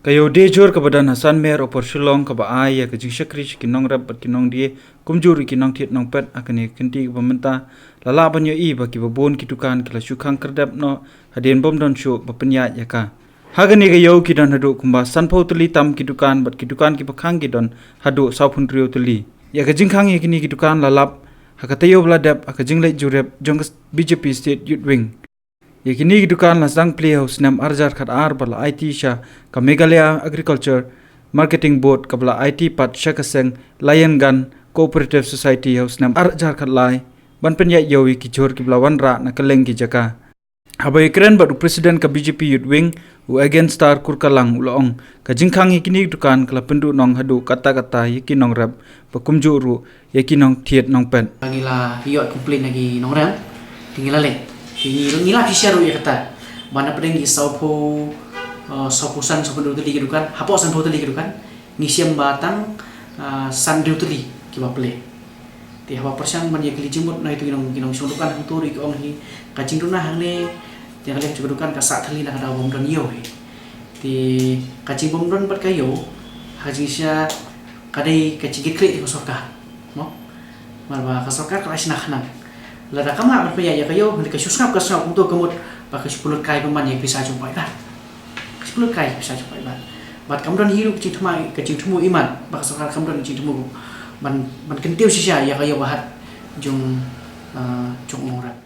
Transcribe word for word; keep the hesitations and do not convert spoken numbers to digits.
Ka ïew die jhur kaba don ha San Mer Upper Shillong kaba ai ïa ka jingshakri sha ki nongrep bad ki nongdie kumjuh ruh ki nongthied nongpet ha kane ka kynti kaba mynta la lah ban ïohi ba kiba bun ki dukan ki la shu khang khyrdep noh hadien bym don shuh ba pynïaid ïa ka. Ha kane ka ïew ki don haduh kumba sanphew tylli tam ki dukan bad ki dukan kiba khang ki don haduh sawphew hynriew tylli. Ïa ka jingkhang ïa kine ki dukan la lap ha ka taïew ba la dep ha ka jingleit jurip jong ka B J P State Youth Wing. Ïa kine ki dukan la sdang plie ha u snem ar hajar khat ar bad la aiti sha ka Meghalaya Agriculture Marketing Board kaba la aiti pat sha ka seng Lion Gun Cooperative Society ha u snem ar hajar khat lai ban pynïaid ïew ïa ki jhur kiba la wanrah na kylleng ki jaka. Haba ïakren bad u President ka B J P Youth Wing, u Agenstar Kurkalang u la ong, ka jingkhang ïa kine ki dukan ka la pynduhnong haduh katta katta ïa ki nongrep ba kumjuh ruh ïa ki nongthied nongpet. Ngi la ïoh complain na ki nongrep, te ngi la leit. Te ngi, ngi la pyrshah ruh ïa kata. Ba na pdeng ki sawphew, eh, sawphew san, sawphew hynriew tylli ki dukan, hapoh sanphew tylli ki dukan, ngi shem ba tang, eh, san hynriew tylli kiba plie. Te haba pyrshang ban ïa kylli jingmut na itu ki nong, ki nongshong dukan hangto ruh ki ong hi, ka jingduna hangne, ïa ka liang jong ka dukan ka sah thylli na ka daw bym don ïew hi. Te ka jingbym don bad ka ïew, ha jingshisha ka dei ka jingkitkhlieh jong ka sorkar. Mo? Namar ba ka sorkar ka la shna khnang. Lada kam lah ban pynïaid ïa ka ïew, hynrei ka shu sngap ka sngap kumto ka mut ba ka shu pynlut kai pynban ïa ka pisa jong paidbah. Ka shu pynlut kai ïa ka pisa jong paidbah. Bad kam don hi ruh ka jingthmu, ka jingthmu imat, ba ka sorkar kam don ka jingthmu ban, ban kyntiew shisha ïa ka ïew ba hat jong, ah, jong u nongrep.